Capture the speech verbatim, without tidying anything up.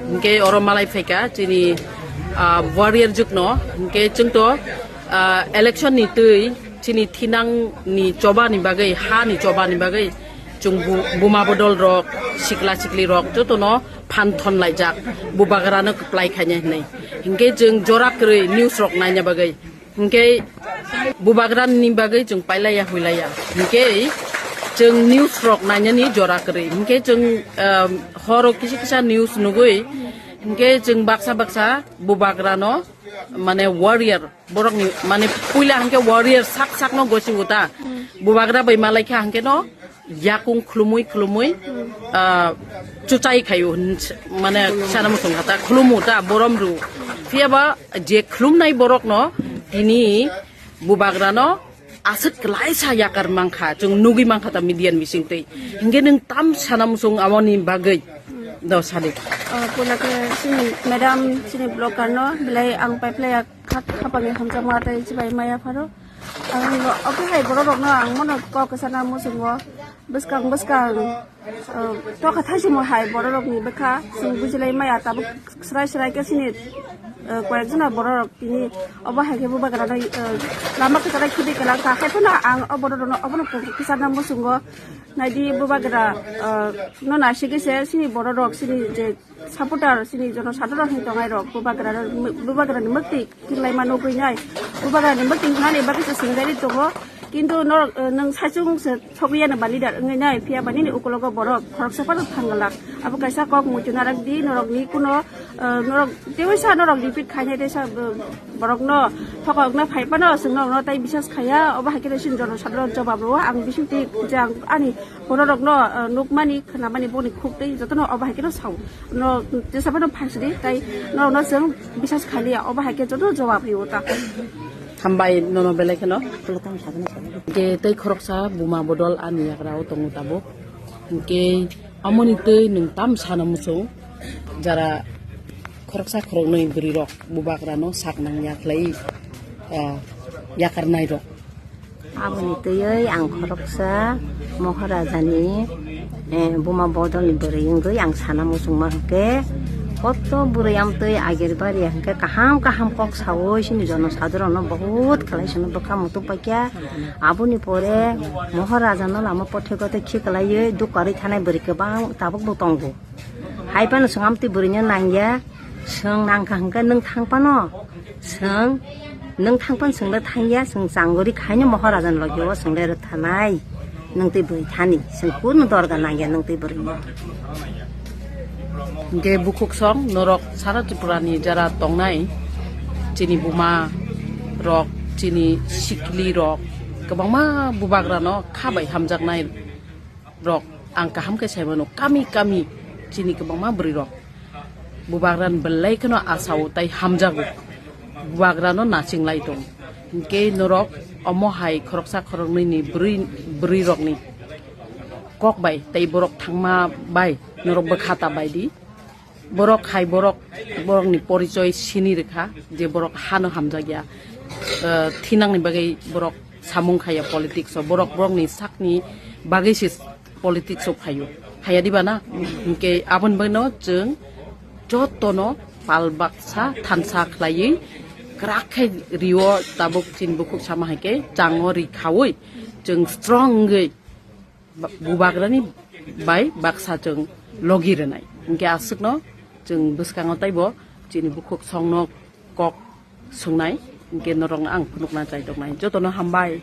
Hinkhe oro malai phaikha chini, ah, warrior jukno. Hinkhe chwngto, ah, election ni twi chini thinang ni choba ni bagwi, ha ni choba ni bagwi chwng bu-, buma bodol rok, sikla sikli rok jotono phan thon laijak, bubagra no kwplai khainai hinwi. Hinkhe chwng jora kwrwi news rok naina bagwi. Hinkhe bubagra ni bagwi chwng pailaiya huilaiya. Hinkhe chwng news rok nainani jora kwrwi. Hinkhe chwng, um, horo kisa kisa news nugwi. Hinkhe chwng baksa baksa bubagra no mane warrior borok ni mane puila hinkhe warrior sak sak no gosi uta. Bubagra bai malai kha hinkhe no yakung khulumui khulumui, ah, chuchai khayu, mane sana musung kata khulumu ta borom ru. Phiya ba je khulumnai borok no tini bubagra no aswk klaisa yakar mankha, chwng nugwi mankha ta media ni bising twi. Hinkhe nwng tam sana musung amoni bagwi do sadi. Ah, pula khe chini madam chini blogger no belai ang pai phlai ya. Kha-, khapangni hamjakma tei chibai maya pharo. Ang obo hai borok rokno ang mono kok kwchana muchungo bwskang bwskang, uh, tokha thaisimo hai borok rokni bwkha chwng bujilai maya tabuk srai srai khe chini, uh, koyek jona borok rok tini obo hai khe bubagra no, uh, lama kwcharo khibwi kwlangkha hai phano ang o borok rokno obono kok kwchana muchungo naidi bubagra, uh, no naisingwi se chini borok rok chini je supporter chini jono sadharok ni tongnai rok bubagra, bubagra ni mwktwi kinlaima nugwi nai bubagra ni mwktwi nani bagwi se swngjari tongo kintu norok, eh, nwng saichung se thogwi ya ba leader wngwi nai phiya ba nini ukulogo borok khoroksa phano thanglak abo kaisa kok muitu narak di norok ni kuno, eh, norok tewi sa norok repeat khainai tei sa, eh, borok no thokok na phai phano chwng norok no tai bisas khaiya obo hai khe chini jono sadharok jobab rwo ang bising twi je ang ani borok rok no, eh, nukmani khwnamani boni khuk tei jotono obo hai khe no sao. No, jesa phano phaisidi, tai norokno chwng bisas khaliya, obo hai khe joto jawab rio ta. Hambai nono belai kheno. Je tei khoroksa buma bodol ani yagra o tongo tabuk. Hinkhe amoni twi nwng tam sana muchung jara khoroksa khoroknwi bwrwi rok bubagra no sak nang ya khlai, ah, yakarnai rok. Aboni twiwi ang khoroksa Mohorajani, eh, buma bodolni bwrwi wngwi ang sana muchungma hwnkhe, koto bwrwi amtwi agir bari hwnkhe kaham kaham kok saui chini jono sadharokno bahut khlai sano bwkha muchung paikha. Aboni pore Mohorajano lama pothego tei khiklaiwi duk karwi thanai bwrwi kwbang tabukbo tongo. Hai phano chwng amtwi bwrwino nangya, chwng nangkha hwnkhe nwng thang phano, chwng nwng thang phano chwngno thangya, chwng changori khaino Mohorajani logio chwngno rwthanai, nwng twi bwrwi thani, chwng kunu dorga nangya nwng twi bwrwino. Hinkhe bukhuk song norok sara Tripurani jara tongnai, chini buma rok, chini sikli rok, kwbangma bubagrano kha bai hamjaknai rok ang kaham khe sai mano, kami kami chini kwbangma bwrwi rok bubagrani belai kheno asao tai hamjago, bubagrano naching lai tong. Hinkhe norok omo hai khoroksa khoroknwi ni bwrwi, bwrwi rokni kok bai tei borok thangma bai norok bwkha ta bai di. Borok hai borok, borokni porichoi sini rwkha je borok hano hamjakya, eh, thinangni bagwi borok samung khaiya politics o, borok borokni sakni bagwi se politics o phaio, phaiya diba na? Hinkhe aboni bagwino chwng jotono pal baksa thansa khlaiwi kwrak khe rio tabuk chini bukhuk sama hai khe chango ri khaui chwng strong wngwi ba-, bubagrani bai baksa chwng logi rwnai. Hinkhe aswkno chwng bwskango taibo chini bukhuk songno kok swngnai, hinkhe norokno ang phunukna chai toknai. Jotono hambai.